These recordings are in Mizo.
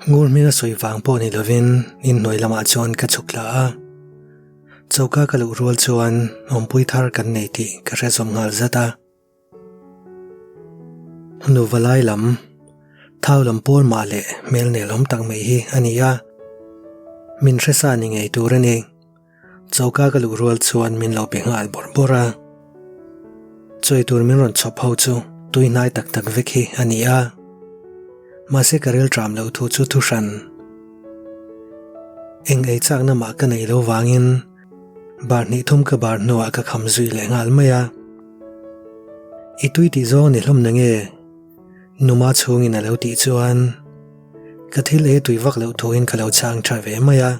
Ngur hming a sawi vang pawh ni lovin inhnuai lamah chuan ka chhuk thla a. Choka ka luh rual chuan awmpui thar kan nei tih ka hre zawm nghal zat a. Nuva lai lam, thau lam pawl mah leh hmel nelawm tak mai hi a ni a. Min hre sa ni ngei tur a ni. Choka ka luh rual chuan min lo pe nghal bawrh bawrh a. Chawi tur min rawn chhawp ho chu tui hnai tak tak vek hi a ni a. Mahse ka ril tram loh thu chu thu hran. Eng ei chakna mah ka nei lo vangin bar hnih thum ka bar hnuah ka kham zui leh nghal mai a. I tui tih zawng a ni hlawm na nge? Numa chhungin a lo tih chuan ka thil ei tui vak loh thuin ka lo chhang tha ve mai a.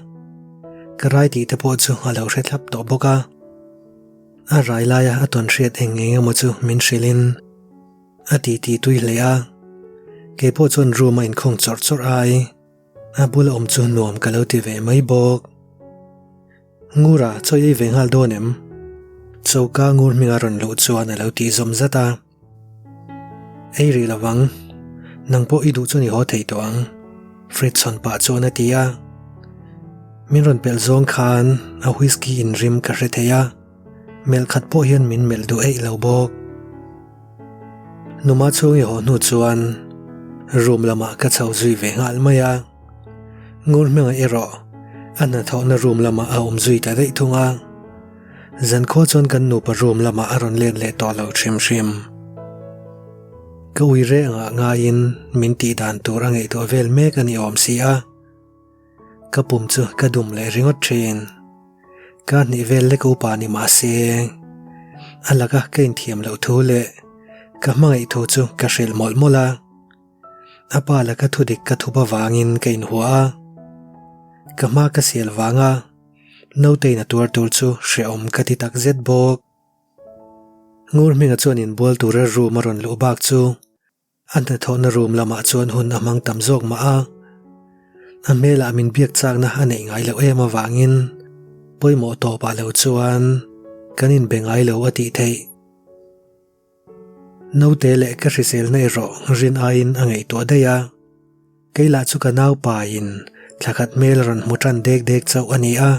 Ka rai tih te pawh chu a lo hre thlap tawh bawk a. A rai laia a tawn hriat eng eng emaw chu min hrilhin a ti ti tui hle a. Kei pawh chuan room a inkhawng chawrh chawrh ai. A bula awm chu nuam ka lo ti ve mai bawk. Ngura chawi ei ve nghal dawn em? Choka ngur hminga rawn luh chuan a lo tih zawm zat a. Ei rih lovang, nang pawh i duh chuan i haw thei tawh ang, Fred chhawn pah chuan a ti a. Min rawn pelh zawng khan a whisky inrim ka hre thei a, melh khat pawh hian min melh duh eih lo bawk. Numa chhung i haw hnu chuan room lamah ka chho zui ve nghal mai a, Ngur hmingah erawh a hnathawhna room lamah a awm zui ta daih thung a. Zankhua chuan kan nupa room lamah a rawn let leh tawh lo hrim hrim. Ka ui reh angah ngaiin min tih dan tur a ngaihtuah vel mek a ni awm si a. Ka pum chu ka dum leh ringawt thin. Ka hnih vel lek upa ni mah se, a laka ka inthiam loh thu leh ka hmangaih thu chu ka hrilh mawlh mawlh a. A pa laka thudik ka thup avangin ka inhua a, ka hma ka sial vanga Nautein a tuar tur chu hrehawm ka ti tak zet bawk. Ngur hminga chuan inbual tura room a rawn luh bak chu a hnathawhna room lamah chuan hun a hmang tam zawk mah a. A hmelah min biak chakna a neih ngai loh em avangin pawimawh tawpah lo chuan kan inbe ngai lo a tih theih. Naute leh ka hriselna erawh rin aiin a ngaihtuah daih a, kei lah chu ka naupain thla khat hmel rawn hmu tan dek dek chauh a ni a,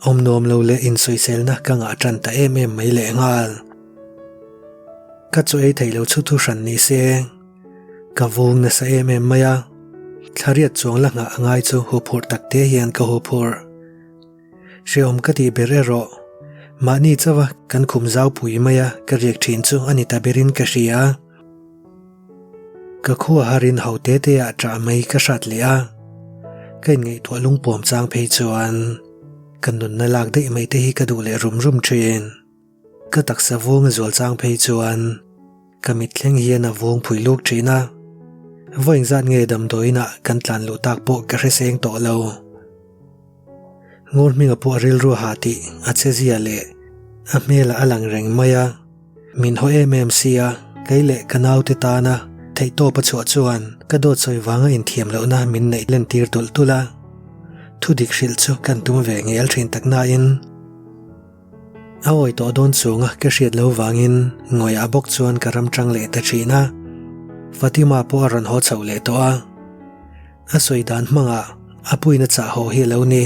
awm nuam lo leh insawiselna ka ngah tan ta em em mai leh nghal. Ka chaw ei thei lo chu thu hran ni se, ka vung nasa em em mai a, thla riat chuang la nghah a ngai chu huphurh tak te hian ka huphurh. Hrehawm ka tih ber erawh, mahni chauha kan khum zau pui maia ka riak thin chu a ni ta berin ka hria. Ka khua harin ho te te ah ṭah mai ka hrat leh a, ka inngaihtuah lungpuam chang phei chuan ka nunna lak daih mai te hi ka duh leh rum rum thin. Ka taksa vung a zual chang phei chuan ka mitthleng hian a vung phui luk thin a, vawi engzat nge damdawiinah kan tlan luh tak pawh ka hre seng tawh lo. Ngur hminga pawh a rilru ha tih a che zia leh a hmelah a lang reng mai a, min haw em em sia kei leh ka naute tana theihtawp a chhuah chuan ka dawt sawi vanga inthiam lohna min neih lentir tulh tulh a, thudik hrilh chu kan tum ve ngel thin tak nain a awi tawh dawn chunga ka hriat lo vangin ngawihah bawk chuan ka ram tang leh ta thin a, Fatima pawh a rawn haw chhoh leh tawh a. A sawi dan hmangah a puina chah haw hi a lo ni.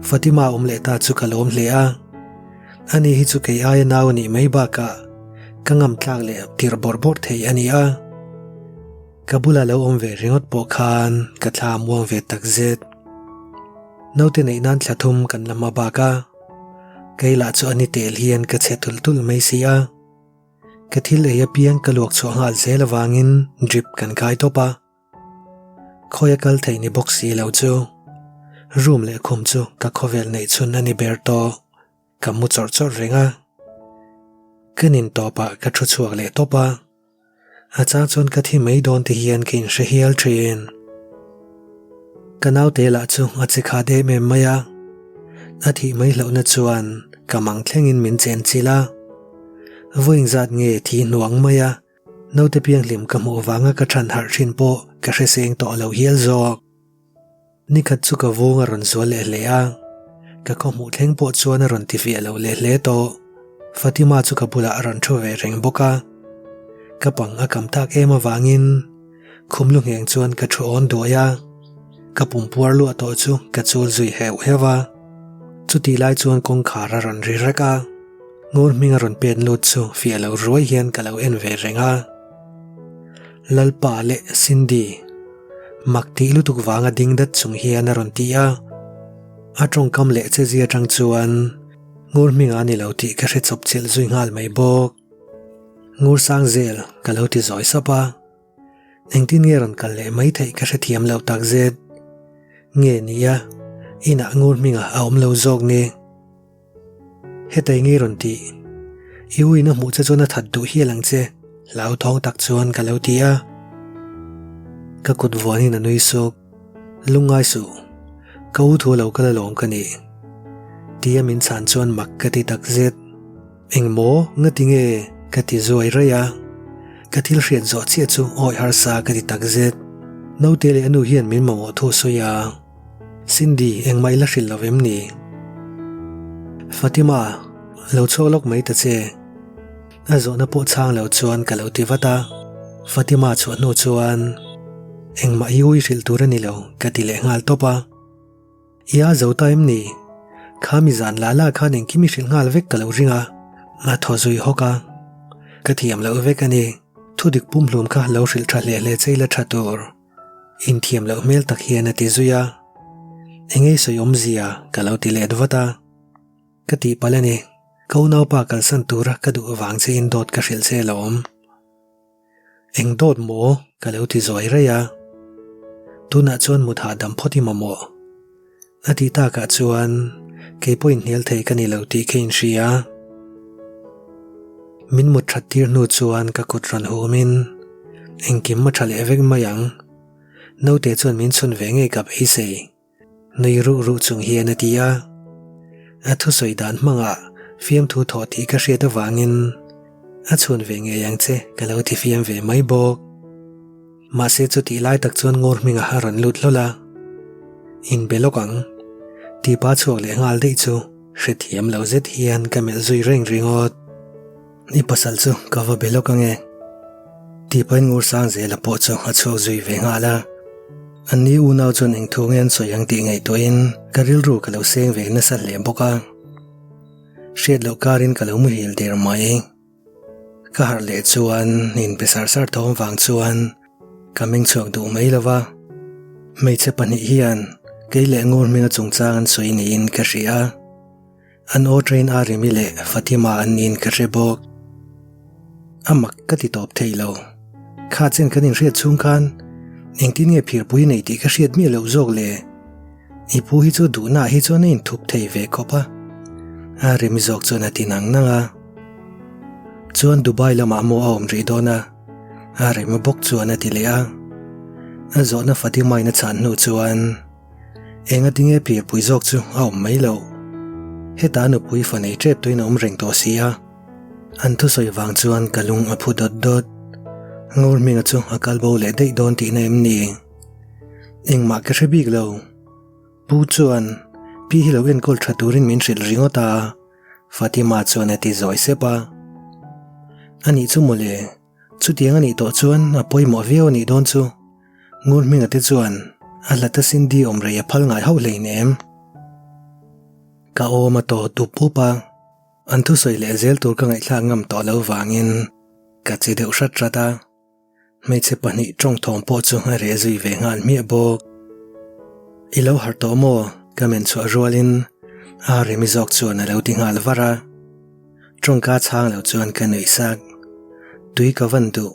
Fatima awm leh ta chu ka lawm hle a. Ani hi chu kei aia nau a nih mai bakah ka ngam tlak leh tirh bawrh bawrh thei a ni a. Ka bula lo awm ve ringawt pawh khan ka thla a muang ve tak zet. Naute neih nan thla thum kan la hma bak a, kei lah chu a ni tel hian ka chhe tulh tulh mai si a. Ka thil ei apiang ka luak chhuah nghal zel avangin drip kan kai tawp a. Khawi a kal thei ni bawk si lo chu room leh khum chu ka khawvel neih chhun a ni ber tawh. Ka mu chawrh chawrh reng a, ka nin tawpah ka thu chhuak leh tawp a, a chang chuan ka thi mai dawn te hian ka inhre hial thin. Ka naute lah chu a che khat em em mai a, a thih mai hlauhna chuan ka mang thlengin min chen chilh a, vawiin zat nge thi hnuang mai a. Naute pianghlim ka hmuh vanga ka than harh thin pawh ka hre seng tawh lo hial zawk. Nikhat chu ka vung a rawn zual leh hle a, ka khaw hmuh thleng pawh chuan a rawn ti fiah lo leh hle tawh. Fatima chu ka bulah a rawn thu ve reng bawk a, ka pang a kam tak em avangin Khum lu ngheng chuan ka thu awn duai a, ka pum puar luah tawh chu ka chul zui heuh heuh a. Chutih lai chuan kawngkhar a rawn ri rek a, Ngur hming a rawn pen lut chu fiah lo ruai hian ka lo en ve reng a. Lalpa leh Cindy, mak tih lutuk vanga ding dat chung hian a rawn ti a. A tawngkam leh chezia atang chuan Ngur hming a ni lo tih ka hre chawp chilh zui nghal mai bawk. Ngur sang zel ka lo ti zawi sap a. Engtin nge rawn kal leh mai theih ka hrethiam lo tak zet. Nge nia, inah ngur hmingah a awm lo zawk ni. Hetei ngei rawn tih. I u in a hmuh che chuan a that duh hial ang che, hlauthawng tak chuan ka lo ti a. Ka kut vuanin a nui suk. Lungngai suh, ka u thu lo kal alawm ka nih. Tia min chhan chuan mak ka ti tak zet. Engmaw ngati nge ka ti zuai raih a, ka thil hriat zawh chiah chu awi harsa ka ti tak zet. Naute leh a nu hian min mamawh thu sawi a, Cindy engmah i la hrilh lo em ni? Fatima, lo chhuak lawk mai ta che. A zawhna pawh chhang lo chuan ka lo ti vat a, Fatima chhuah hnu chuan engmah i ui hrilh tur a ni lo ka ti leh nghal tawp a. I a zo ta em ni? Kha mi zan la la khan engkim i hrilh nghal vek ka lo ring a, a thaw zui hawk a. Ka thiam loh vek a ni, thudik pumhlum kha lo hrilh tha hle hle che ila tha tur. Inthiam loh hmel tak hian a ti zui a, Engei sawi awmzia ka lo ti let vat a. Ka tihpalh a ni, ka unaupa kalsan tura ka duh avang che in dawt ka hrilh che alawm. Eng dawt maw? Ka lo ti zuai raih a. Tunah chuan mut hahdam phawt i mamawh. A tih takah chuan kei pawh inhnial thei ka ni lo tih ka inhria. Min mut that tir hnu chuan ka kut rawn humin engkim a tha leh vek mai ang. Naute chuan min chhun ve ngei ka beisei. Nui ruh ruh chung hian a ti a. A thusawi dan hmangah fiamthu thawh tih ka hriat avangin a chhun ve ngei ang che ka lo ti fiam ve mai bawk. Mahse chutih lai tak chuan ngawr hmingah a rawn lut hlawl a. Inbe lawk ang. Tipa chhuak leh nghal daih chu hrethiam lo zet hian ka melh zui reng ringawt. I pasal chu ka va be lawk ange. Tih pahin ngur sang zela pawh chu a chhuak zui ve nghal a. An ni unau chuan eng thu nge an sawi ang tih ngaihtuahin ka rilru ka lo seng ve nasa hle bawk a. Hriat loh karin ka lo muhil der mai. Ka harh leh chuan inpe sar sar thawm vang chuan ka meng chhuak duh mai lo va. Hmeichhe pahnih hian kei leh ngur hminga chungchang an sawi niin ka hria. An aw train a Remi leh Fatima an niin ka hre bawk. A mak ka ti tawp thei lo. Kha chen kan inhriat chhung khan engtin nge phirpui nei tih ka hriat miah loh zawk le. I pu hi chu duhnaah hi chuan a inthup thei ve khawp a. A Remi zawk chuan a ti nang nang a. Chuan Dubai lamah maw a awm rih dawn a? A Remi bawk chuan a ti leh a. A zawhna Fatima in a chhan hnu chuan. Enga tinge phirpui zawk chu a awm mai loh. Heta nupui fa nei tep tuin a awm reng tawh si a. An thusawi vang chuan ka lung a phu dawt dawt. Ngur hminga chu a kal bo leh daih dawn tihna em ni? Engmah ka hre bik lo. Pu chuan pi hi lo enkawl tha turin min hrilh ringawt a, Fatima chuan a ti zawi sep a. Anih chu mawle. Chutiang a nih tawh chuan a pawimawh viau a nih dawn chu. Ngur hminga te chuan a hlat a Cindy awm rei a phal ngai hauh hleinem. Ka awm a tawh tup up a, an thusawi leh zel tur ka ngaihthlak ngam tawh lo vangin ka che deuh hrat hrat a. Hmeichhe pahnih tawng thawm pawh chu a reh zui ve nghal hmiah bawk. I lo harh tawh maw? Ka men chhuah rualin a Remi zawk chuan a lo ti nghal var a. Tawngka chhang lo chuan ka nuih sak. Tui ka van duh.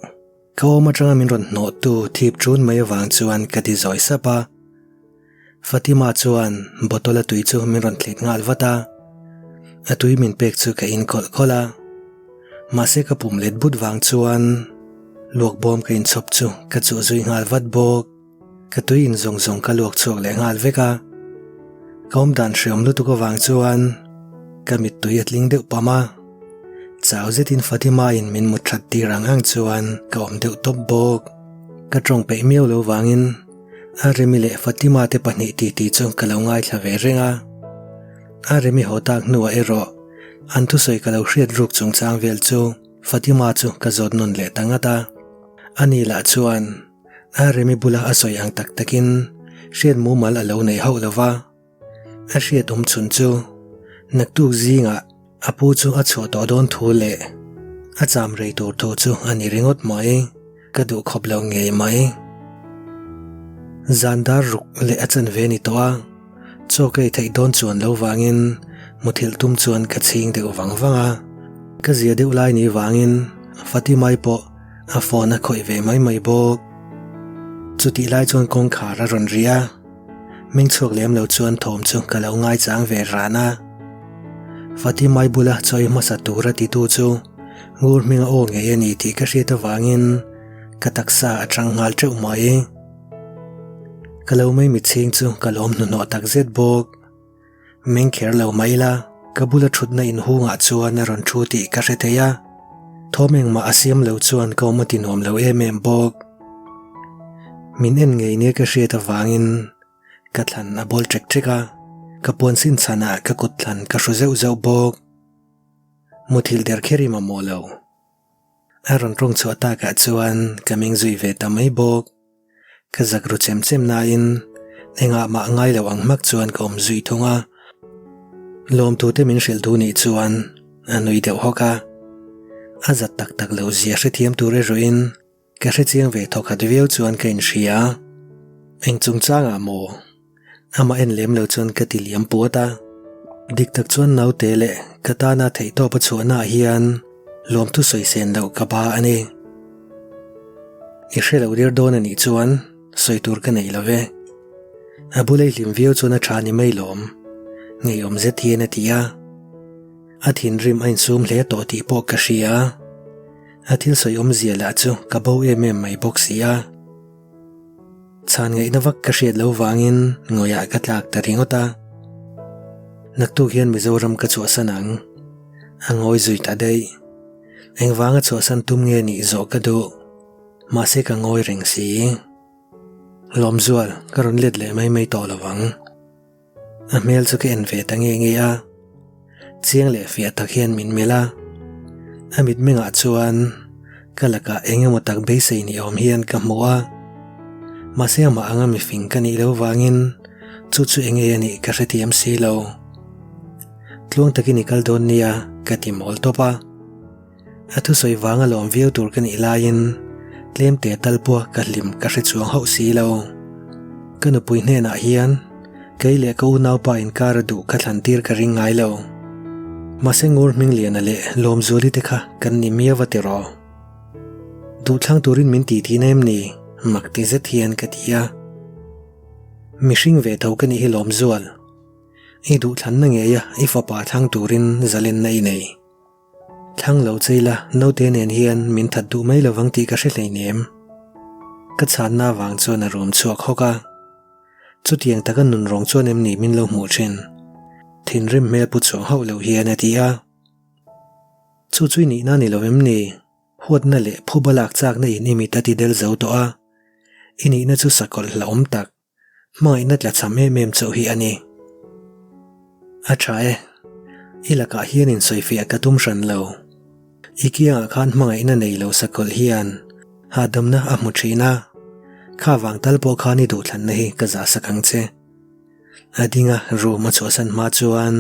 Ka awm atanga min rawn hnawh tu thip ṭun mai avang chuan ka ti zawi sap a. Fatima chuan bottle a tui chu min rawn thlit nghal vat a. A tui min pek chu ka in khawlh khawlh a. Mahse ka pum let but vang chuan luak bawm ka inchhawp chu ka chuh zui nghal vat bawk. Ka tui in zawng zawng ka luak chhuak leh nghal vek a, ka awm dan hreawm lutuk avang chuan ka mittui a tling deuh pam a, chau zetin Fatima in min mut that tir ang ang chuan ka awm deuh tawp bawk. Ka tawng peih miau lo vangin Aremi leh Fatima te pahnih titi chu ka lo ngaithla ve reng a, Aremi haw tak hnuah erawh an thusawi ka lo hriat ruk chungchang vel chu Fatima chu ka zawt nawn leh ta ngat a, ani lah chuan. Aremi bula a sawi ang tak takin hriat mumal a lo nei hauh lo va, a hriat awm chhun chu naktuk zingah a pu chu a chhuah tawh dawn thu leh a cham rei tur thu chu a ni ringawt mai, ka duh khawp lo ngei mai. Zan dar ruk leh a chanve ni tawh a, chaw ka ei theih dawn chuan lo vangin muthilh tum chuan ka chhing deuh vang vang a, ka zia deuh lai ni vangin Fatimai pawh A phone a khawih ve mai mai bawk. Chutih lai chuan kawngkhar a rawn ri a, meng chhuak lem lo chuan thawm chu ka lo ngaichang ve ran a. Fatimai bula chawi hmasa tura titu chu ngur hminga aw ngei a ni tih ka hriat avangin ka taksa a chang nghal teuh mai. Ka lo mai mitchhing chu ka lawm hnuhnawh takzet bawk. Meng kher lo mai ila, ka bula thutna inhungah chuan a rawn thu tih ka hre thei a, thawm engmah a siam lo chuan ka awm a ti nuam lo em em bawk. Min en ngei nia ka hriat avangin ka thlan a bawl ṭek ṭek a, ka puan sin chhanah ka kut thlan ka hru zeuh zeuh bawk. Muthilh der kher i mamawh lo. A rawn tawng chhuah takah chuan ka meng zui ve ta mai bawk. Ka zak ru chem chem nain engah mah ngai lo ang hmak chuan ka awm zui thung a. Lawmtute min hrilh duh nih chuan a nui deuh hawk a. A zat tak tak lo zia hrethiam tur erawhin ka hrechiang ve thawkhat viau chuan ka inhria. Eng chungchangah maw? Amah en lem lo chuan ka ti liam puat a. Dik tak chuan naute leh ka tana theihtawp a chhuahnaah hian lawmthu sawi sen loh ka ba a ni. I hre lo der dawn a nih chuan sawi tur ka nei lo ve. A bula i hlim viau chuan a tha ni mai lawm, ngeiawm zet hian a ti a. A thinrim a insum hle tawh tih pawh ka hria. A thil sawi awmzia lah chu ka bo em em mai bawk si a. Chhan ngaihna vak ka hriat lo vangin ngawihah ka tlak ta ringawt a. Naktuk hian Mizoram ka chhuahsan ang. A ngawi zui ta daih. Engvanga chhuahsan tum nge nih zawh ka duh. Mahse ka ngawi reng si. Lawmzual, ka rawn let leh mai mai tawh lo vang. A hmel chu ka en ve ta nge nge a, chiang leh fiah tak hian min melh a, a mitmengah chuan ka lakah eng emaw tak beisei ni awm hian ka hmu a, mahse amah anga mifing ka nih loh vangin chu chu eng nge a nih ka hrethiam si lo. Tluang takin i kal dawn nia ka ti mawl tawp a. A thusawi vanga lawm viau tur ka nih laiin tlem te tal pawh ka hlim ka hre chuang hauh si lo. Ka nupui hnenah hian kei leh ka unaupa inkar a duh ka thlan tir ka ring ngai lo. Mahse Ngur Hmingliana leh Lawmzuali te kha kan ni miau va tiraw. Duhthlang turin min tih tihna em ni? Mak ti zet hian ka ti a. Mihring ve tho ka nih hi Lawmzual. I duhthlanna ngeia i fapa thlang turin zalenna i nei. Thlang lo che ila naute nen hian min that duh mai lovang tih ka hre hleinem. Ka chhanna avang chuan a rum chhuak hawk a. Chutiang taka nun rawng chuan em ni min lo hmuh thin? Thinrim hmel pu chhuang hauh lo hian a ti a. Chu chu i nihna ni lo em ni? Huatna leh phuba lak chakna in i mit a ti del zo tawh a. I nihna chu sakawlh hlauhawm tak. Hmangaihna tla cham em em chauh hi a ni. A tha e, i lakah hian insawifiah ka tum hran lo. I kiangah khan hmangaihna nei lo sakawlh hian hahdamna a hmu thin a, kha vang tal pawh khan i duhthlanna hi ka zahsak ang che. A dinga room a chhuahsan hma chuan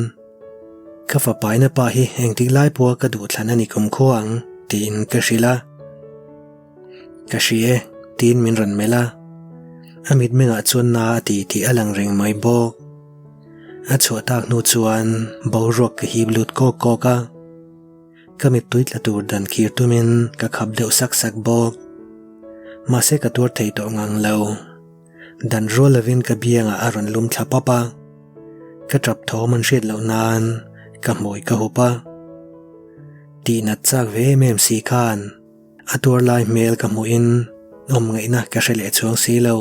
ka fapaina pa hi engtik lai pawha ka duhthlan a ni kumkhua ang tiin ka hrilh a. Ka hri e, tiin min rawn melh a. A mitmengah chuan na a ti tih a lang reng mai bawk. A chhuah tak hnu chuan boruak ka hip lut kawk kawk a. Ka mittui tla tur dan kir tumin ka khap deuh sak sak bawk. Mahse ka tuar thei tawh ngang lo. Dan rual lovin ka biangah a rawn lum thla pap a. Ka tap thawm an hriat loh nan ka hmui ka hup a. Tihnat chak ve em em si khan. A tuar lai hmel ka hmuhin awm ngaihna ka hre leh chuang si lo.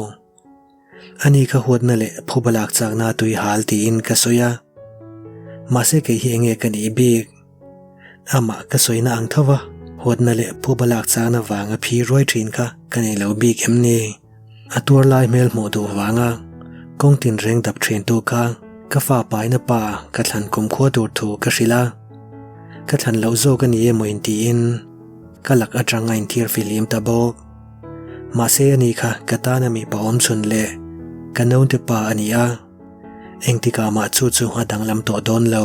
Ani kha huatna leh phuba lak chakna tui hal tiin ka sawi a. Mahse kei hi enge ka nih bik? Amah ka sawina ang tho va, huatna leh phuba lak chakna vanga phi ruai thin kha ka nei lo bik em ni? A tuar lai hmel hmuh duh vanga kawng tinreng dap thin tu kha ka fa paina pa ka thlan kumkhua tur thu ka hrilh a. Ka thlan loh zawk a ni emaw intiin ka lak atang a inthir fihlim ta bawk. Mahse ani kha ka tana mipa awm chhun leh ka naute pa a ni a, engtikah mah chu chu a danglam tawh dawn lo.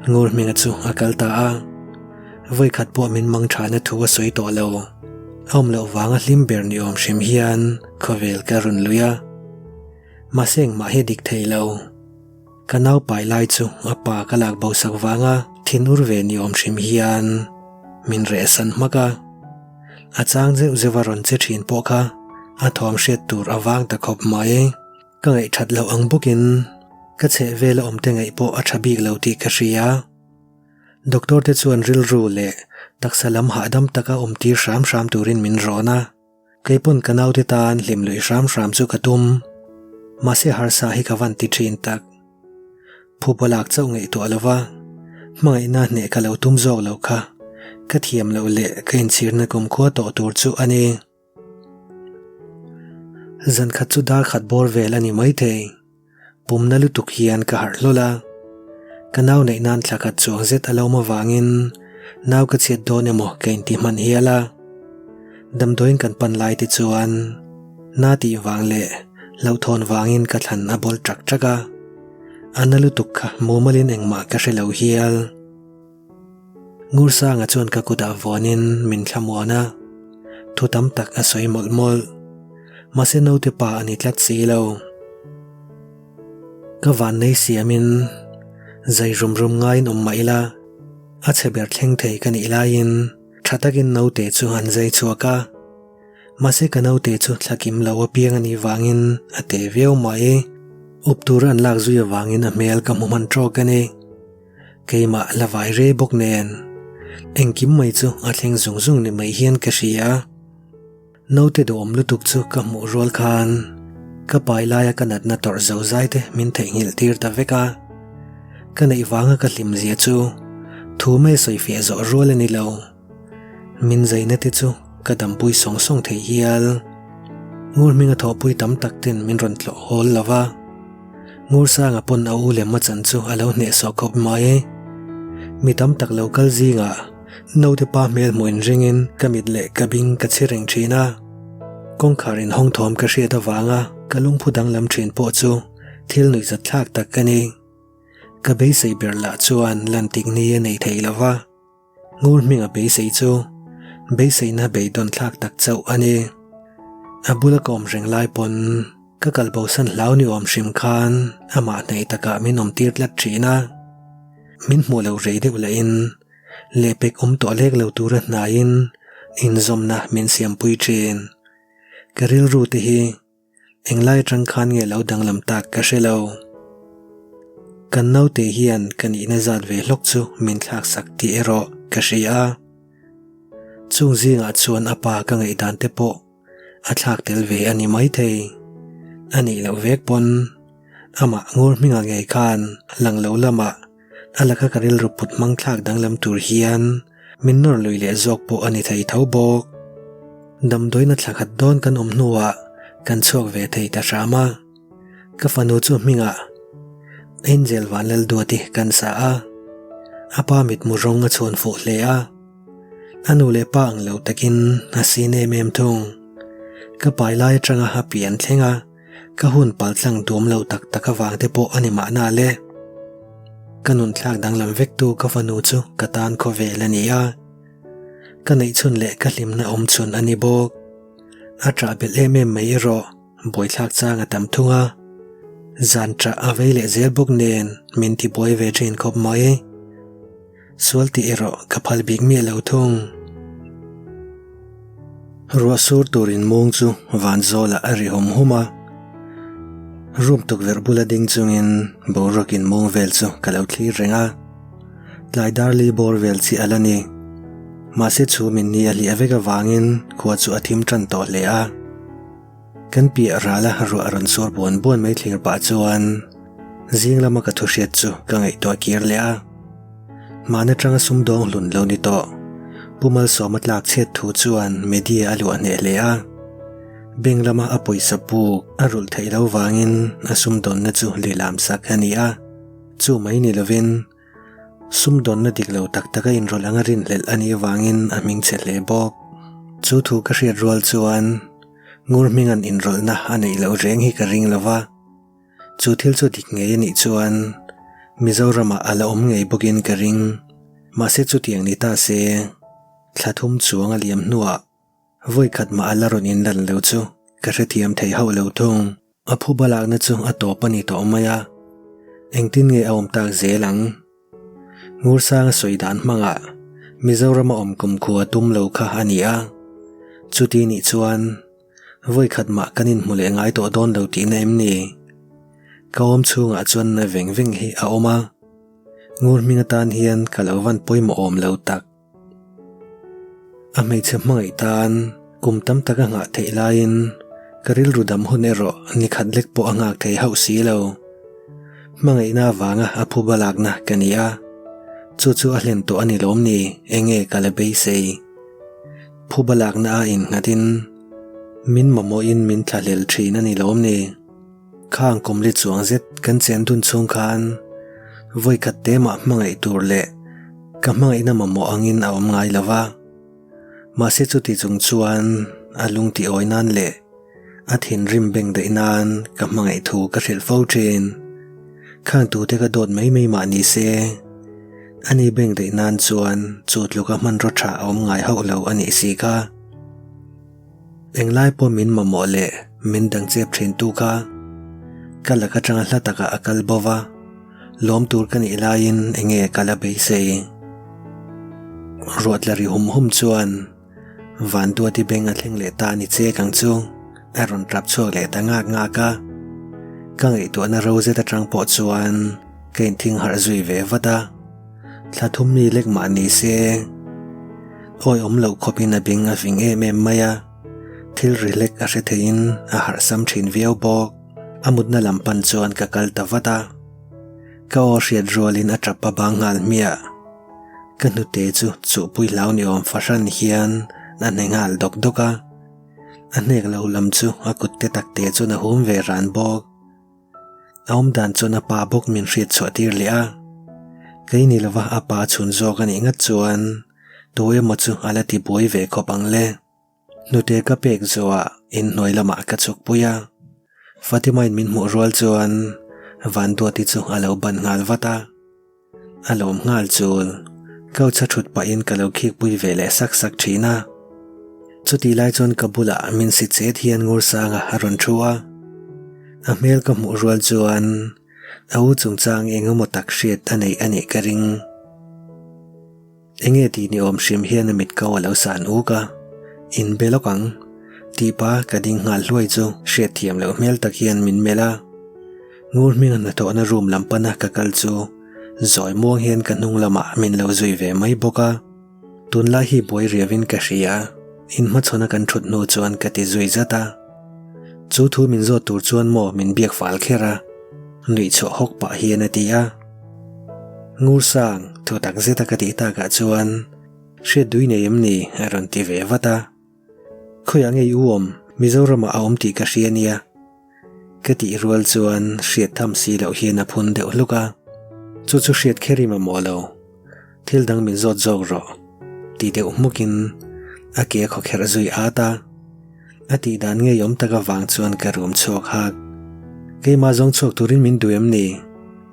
Ngur hminga chu a kal ta a, vawikhat pawh min mang thana thu a sawi tawh lo. A awm loh vanga hlim ber ni awm hrim hian khawvel ka rawn lui a. Mahse engmah hi dik thei lo. Ka nau pai lai chu a pa ka lak bo sak vanga thinur ve ni awm hrim hian min rehsan hmak a. A chang zeuh zeuh a rawn che thin pawh kha a thawm hriat tur a vang ta khawp mai. Ka ngaihthat loh ang bawkin ka chheh vela awmte ngaih pawh a tha bik lo tih ka hria. Doctor te chuan rilru leh taksa lam hahdam taka awm tir hram hram turin min rawn a. Keipawn ka naute tan hlim luih hram hram chu ka tum. Mahse harsa hi ka van ti thin tak. Phupa lak chauh ngaihtuah lova hmangaihna hneh ka lo tum zawk lo kha ka thiam loh leh ka inchhirna kumkhua tawh tur chu a ni. Zan khat chu dar khat bawr vel a ni maithei. Pumna lutuk hian ka harh hlawl a. Ka nau neih nan thla khat chuang zet a lo awm avangin nau ka chhiat dawn emaw ka inti hman hial a. Damdawiin kan pan lai te chuan na tih vang leh hlauhthawn vangin ka thlan a bawl ṭak ṭak a. A na lutuk kha mumalin engmah ka hre lo hial. Ngursanga chuan ka kutah vuanin min thlamuan a, thu tam tak a sawi mawlh mawlh. Mahse naute pa a ni tlat si lo. Ka vannei siamin zai rum rum ngaiin awm mah ila, a chhe ber thleng thei ka nih laiin tha takin naute chu an zai chhuak a. Mahse ka naute chu thla kim lo apiang a nih vangin a te viau mai. Up tura an lak zui avangin a hmel ka hmu hman tawk a ni. Keimah la vai rei bawk nen engkim mai chu a thleng zung zung ni mai hian ka hria. Naute duhawm lutuk chu ka hmuh rual khan ka pai laia ka natna tawrh zo zai te min theihnghilh tir ta vek a. Ka neih vanga ka hlim zia chu thu mai sawi fiah zawh rual a ni lo. Min zaina te chu ka dampui sawng sawng thei hial. Ngur hminga thawhpui tam tak ten min rawn tlawh hawl lo va. Ngursanga pawn a u lem a chan chu a lo hnehsawh khawp mai. Mi tam tak lo kal zingah naute pa hmel hmuh inringin ka mit leh ka bing ka chhi reng thin a. Kawngkhar inhawng thawm ka hriat avanga ka lungphu danglam thin pawh chu thil nuihzat thlak tak a ni. Ka beisei ber lah chuan lantik ni a nei thei lo va. Ngur hminga beisei chu beiseina beidawn thlak tak chauh a ni. A bula ka awm reng lai pawn ka kal bosan hlau ni awm hrim khan amah hnaih takah min awm tir tlat thin a. Min hmuh lo rei deuh lahin lehpek awm tawh lek lo tura hnaiin inzawmna min siampui thin. Ka rilru te hi Englai atang khan nge lo danglam tak ka hre lo. Kan naute hian ka nihna zat ve hlawk chu min thlak sak tih erawh ka hria a. Chung zingah chuan a pa ka ngaihdan te pawh a thlak tel ve a ni maithei. A nih loh vek pawn amah ngur hminga ngei khan lang lo lamah a laka ka rilru put hmang thlak danglam tur hian min nawr lui leh zawk pawh a ni thei tho bawk. Damdawiina thla khat dawn kan awm hnuah kan chhuak ve thei ta hram a, ka fanu chu hmingah Angel Vanlalduati kan sa a, a pa mitmu rawng a chhuan fuh hle a, a nu leh pa ang lo takin a sin em em thung. Ka pai lai atanga a pian thleng a. Ka hun paltlang duam lo tak tak avang te pawh a ni mahna le. Ka nun thlak danglam vektu ka fanu chu ka tan khawvel a ni a. Ka neihchhun leh ka hlimna awm chhun a ni bawk. A ṭah belh em em mai erawh buaithlak chang a tam thung a. Zan ṭah a vei leh zel bawk nen min tibuai ve ṭhin khawp mai. Sual tih erawh ka phal bik miah lo thung. Ruah sur turin mung chu van zawlah a ri hum hum a. Room tukverh bula ding chungin boruakin mung vel chu ka lo thlir reng a. Tlai darli bawr vel chi a la ni. Mahse chhumin ni a hliah vek avangin khua chu a thim tan tawh hle a. Kan piah rala ruah rawn sur buan buan mai thlir pah chuan zing lama ka thuhriat chu ka ngaihtuah kir leh a. Hman atanga sumdawng hlun lo ni tawh. Pu Malsawma tlak chhiat thu chuan media a luah hneh hle a. Bank lama a pawisa puk a rulh theih lo vangin a sumdawnna chu lilam sak a ni a. Chu mai ni lovin sumdawnna dik lo tak taka inrawlh anga rinhlelh a nih vangin a hming chhe hle bawk. Chu thu ka hriat rual chuan Ngur hminga'n inrawlhna a neih loh reng hi ka ring lo va, chu thil chu dik ngei a nih chuan Mizoramah a la awm ngei bawkin ka ring. Mahse chutiang ni ta se, thla thum chuang a liam hnuah vawi khat mah a la rawn inlan lo chu ka hrethiam thei hauh lo thung. A phuba lakna chu a tawp a ni tawh mai a, engtin nge a awm tak zel ang? Ngursanga sawi dan hmangah Mizorama awm kumkhua tum lo kha a ni a, chuti nih chuan vawi khat mah kan inhmu leh ngai tawh dawn lo tihna em ni? Ka awm chhungah chuan na veng veng hi a awm a, Ngur hming atan hian ka lo van pawimawh awm lo tak. A hmeichhe hmangaih tan kum tam tak a nghah theih laiin ka rilru dam hun erawh ni khat lek pawh a nghak thei hauh si lo. Hmangaihna avanga a phuba lakna ka ni a, chu chu a hlen tawh a ni lawm ni enge ka la beisei. Phuba lakna a innghatin min mamawhin min thlahlel thin a ni lawm ni. Khang kumli chuang zet kan chen dun chhung khan vawi khat te mah hmangaih tur leh ka hmangaihna mamawh angin a awm ngai lo va. Mahse chuti chung chuan a lung tih awi nan leh a thinrim beng daih nan ka hmangaih thu ka hrilh fo thin. Khang tute ka dawt mai mai mah ni se, ani beng daih nan chuan chu tluka hmanraw tha a awm ngai hauh lo a nih si kha. Englai pawh min mamawh leh min dang chep thin tu kha ka lak atanga hla takah a kal bo va, lawm tur ka nih laiin enge ka la beisei. Ruah tla ri hum hum chuan Vanduati beng a thleng leh ta a ni chek ang chu a rawn tap chhuak leh ta ngak ngak a. Ka ngaihtuahna ro zet atang pawh chuan ka inthing harh zui ve vat a. Thla thum mi lek mah ni se, awi awm loh khawpin a beng a fing em em mai a, thil ri hlek a hre theiin a harh sam thin viau bawk. A mutna lam pan chuan ka kal ta vat a, ka aw hriat rualin a tap a bang nghal hmiah. Ka hnute chu chuhpui hlau ni awm fahran hian a hne nghal dawk dawk a, a hnek lo lam chu a kut te tak te chuan a hum ve ran bawk. A awm dan chuan a pa bawk min hriat chhuah tir leh a, kei ni lova a pa chhun zawk a nih ngat chuan tu emaw chu a la ti buai ve khawp ang le. Hnute ka pek zawhah inhnuai lamah ka chhuk pui a, Fatima in min hmuh rual chuan Vanduati chu a lo ban nghal vat a. A lawm nghal chul, couch a thut pahin ka lo khikpui ve leh sak sak thin a. Chutih lai chuan ka bulah min si chet hian Ngursanga a rawn thu a. A hmel ka hmuh rual chuan a u chungchang eng emaw tak hriat a neih a nih ka ring. Enge tih ni awm hrim hian a mit ko a lo san uk a, In be lawk ang, tih pa ka ding nghal hluai chu hriatthiam loh hmel tak hian min melh a. Ngur hminga hnathawhna room lam pana ka kal chu zawi muang hian ka hnung lamah min lo zui ve mai bawk a. Tunlai hi buai riauin ka hria, inhmachhawna kan thut hnu chuan ka ti zui zat a. Chu thu min zawt tur chuan maw min biak fal kher a, nuih chhuah hawk pah hian a ti a. Ngur sang, thu tak zeta ka tih takah chuan hriat dui nei em ni a rawn ti ve vat a. Khawiah nge i u awm, Mizoramah a awm tih ka hria nia. Ka tih rual chuan hriat tham si loh hian a phun deuh hluk a, chu chu hriat kher i mamawh lo, thil dang min zawt zawk rawh ti deuh hmukin a ke a khawkherh zui at a, a tih dan ngeiawm tak avang chuan ka rum chhuak hak. Keimah zawng chhuak turin min duh em ni?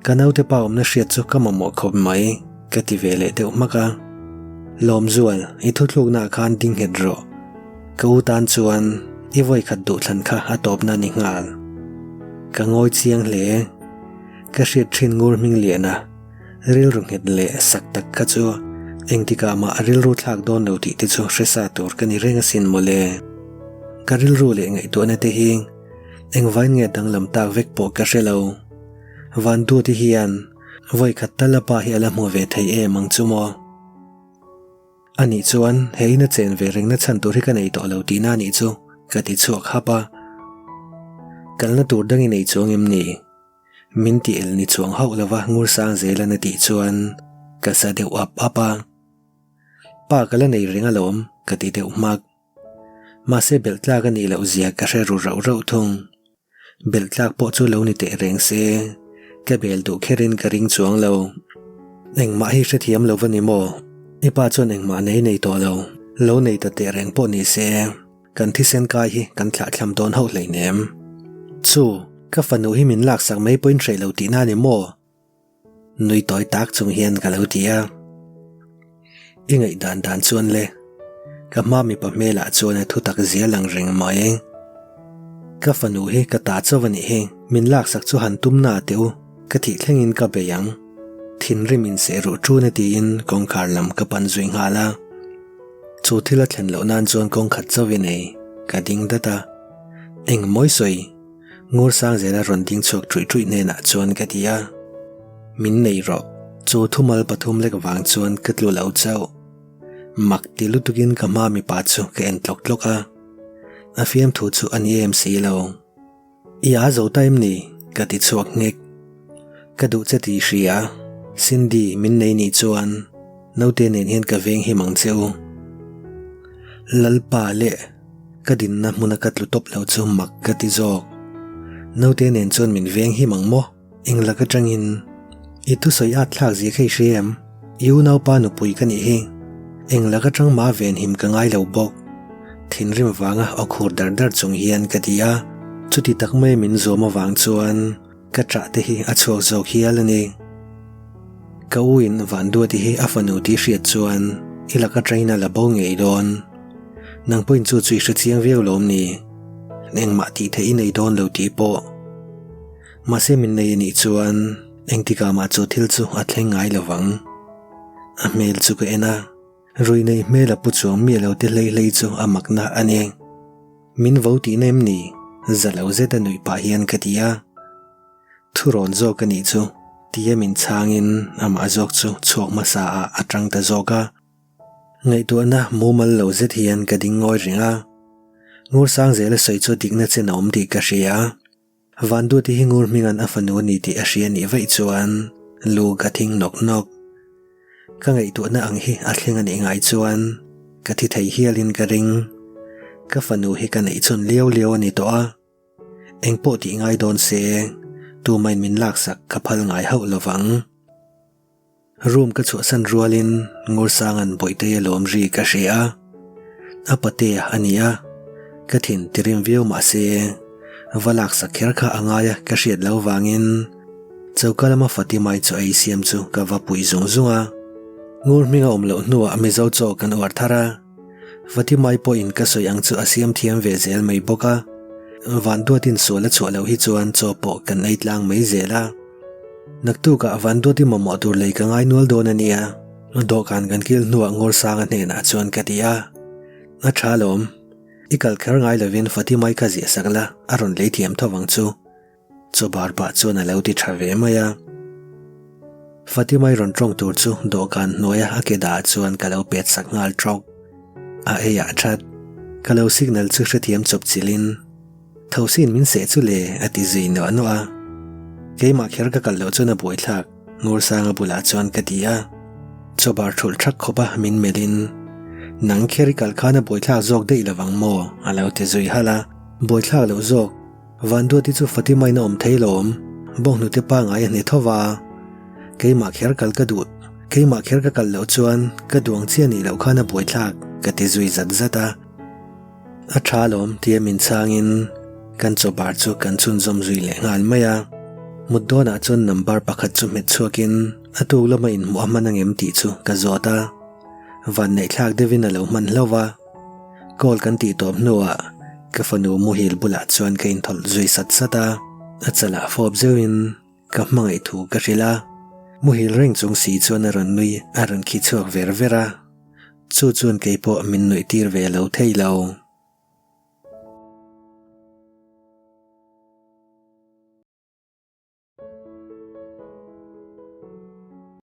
Ka naute pa awmna hriat chu ka mamawh khawp mai ka ti ve leh deuh hmak a. Lawmzual, i thuthluknaah khan ding nghet rawh. Ka u tan chuan i vawi khat duhthlan kha a tawpna a ni nghal. Ka ngawi chiang hle. Ka hriat thin ngur hming liana rilru nghet leh sak tak kha chu engtikah mah a rilru thlak dawn lo tih te chu hre sa tur ka ni reng asin mawle. Ka rilru leh ngaihtuahna te hi engvain nge danglam tak vek pawh ka hre lo. Vanduati hian vawi khat tal a pa hi a la hmu ve thei em ang chu maw? A nih chuan he ina chen ve rengna chhan tur hi ka nei tawh lo tihna a nih chu ka ti chhuak hap a. Kalna tur dang i nei chuang em ni? Min ti el ni chuang hauh lova Ngursang Zelan a tih chuan ka sa deuh ap ap a. Pa ka la nei reng alawm ka ti deuh hmak. Mahse belh tlak a nih loh zia ka hre ru rauh rauh thung. Belh tlak pawh chu lo ni teh reng se, ka bel duh kherin ka ring chuang lo. Engmah hi hrethiam lo va ni maw? I pa chuan engmah nei nei tawh lo. Lo nei ta teh reng pawh ni se, kan thisen kai hi kan thlahthlam dawn hauh hleinem. Chu, ka fanu hi min laksak mai pawhin hreh lo tihna a ni maw? Nui tawi tak chung hian ka lo ti a. I ngaihdan dan chuan le, ka hma mipa hmelah chuan a thutak zia lang reng mai. Ka fanu hi ka ta chauh a nih hi, min laksak chu han tum na teh u, ka thih thlengin ka bei ang. Thinrim in seh ruh ṭun a tiin kawngkhar lam ka pan zui nghal a. Chu thil a thlen loh nan chuan kawngkhat chauh i nei, ka ding dat a. Eng mawi sawi? Ngur sang zela rawn ding chhuak ṭuih ṭuih hnenah chuan ka ti a. Min nei rawh. Chu thumal pathum lek vang chuan ka tlu lo chauh. Mak ti lutukin ka hma mipa chu ka en tlawk tlawk a. A fiamthu chu a ni em si lo. I a zo ta em ni? Ka ti chhuak nghek. Ka duh che tih hria. Cindy min nei nih chuan naute nen hian ka veng him ang che u. Lalpa leh ka dinna hmuna ka tlu tawp lo chu mak ka ti zawk. Naute nen chuan min veng him ang maw? Engla ka tangin i thusawi at thlak zia kha i hria em? I unaupa nupui ka nih hi. Engla ka tang mah venhim ka ngai lo bawk. Thinrim vanga aw khur dar dar chung hian ka ti a, chuti tak mai min zawm avang chuan ka ṭah te hi a chhuak zawk hial a ni. Ka u in Vanduati hi a fanu tih hriat chuan i laka train a la bo ngei dawn. Nang pawhin chu chu i hrechiang viau lawm ni? Engmah tih theih i nei dawn lo tih pawh. Mahse min nei anih chuan engtikah mah chu thil chu a thleng ngai lo vang. A hmel chu ka en a, rui nei hmel a pu chuang miah lo te hlei hlei chu a makna a ni. Min vo tihna em ni? Za lo zet a nuih pah hian ka ti a. Thurawn zawk a nih chu tia min chhangin amah zawk chu chhuak hmasa ah a tang ta zawk a. Ngaihtuahna mumal lo zet hian ka ding ngawi reng a. Ngursang zela sawi chu dikna chen a awm tih ka hria. Vanduati hi ngur hminga'n a fanu a ni tih a hria nih vaih chuan lu ka thing nawk nawk. Ka ngaihtuahna ang hi a thleng a nih ngai chuan ka thi thei hialin ka ring. Ka fanu hi ka neih chhun liau liau a ni tawh a. Engpawh tih ngai dawn se, tumain min laksak ka phal ngai hauh lovang. Room ka chhuahsan rualin Ngursanga'n Bawihtei a lawm ri ka hre a, a patea a ni a, ka thin tirim viau mah se va laksak kher kha a ngai a ka hriat lo vangin choka lama Fatimai chaw ei siam chu ka va pui zung zung a. Ngur hming a awm loh hnuah Mizo chaw kan uar thar a, Fatimai pawhin ka sawi ang chu a siam thiam ve zel mai bawk a, Vanduatin sual a chhuah loh hi chuan chaw pawh kan ei tlang mai zel a. Naktukah Vanduati mamawh tur lei ka ngai nual dawn a nia, dawhkan kan kil hnuah Ngawrsanga hnenah chuan ka ti a. A tha lawm, i kal kher ngai lovin Fatimai kha ziah sak la, a rawn lei thiam tho ang chu. Chaw bar pah chuan a lo ti tha ve mai a. Fatimai rawn tawng tur chu dawhkan hnuaia a ke dah chuan ka lo pet sak nghal tawk. A eiah that, ka lo signal chu hrethiam chawp chilhin. Thosin min seh chu le a ti zui nuah nuah a. Keimah kher ka kal loh chuan a buaithlak, Ngursanga bulah chuan ka ti a. Chawbar thulh thak khawp a min melhin, Nang kher i kal khan a buaithlak zawk daih lo vang maw? a lo ti zui halh a. Buaithlak loh zawk, Vanduati chu Fatima in a awm thei lawm, bawnghnute pangai a hne tho va. Keimah kher kal ka duh, keimah kher ka kal loh chuan ka duang chiah nih loh khan a buaithlak, ka ti zui zat zat a. A tha lawm tia min chhangin kan chaw bar chu kan chhunzawm zui leh nghal mai a. Mut dawnah chuan number pakhat chu hmet chhuakin a tuk lama inhmuh a hman angem tih chu ka zawt a. Vanneihthlak deuhin a lo hman hlauh a. Call kan tih tawp hnuah ka fanu muhil bulah chuan ka inthawlh zui sat sat a. A chalah fawp zeuhin ka hmangaih thu ka hrilh a. Muhil reng chung si chuan a rawn nui a rawn khi chhuak ver ver a. Chu chuan keipawh min nuih tir ve lo thei lo.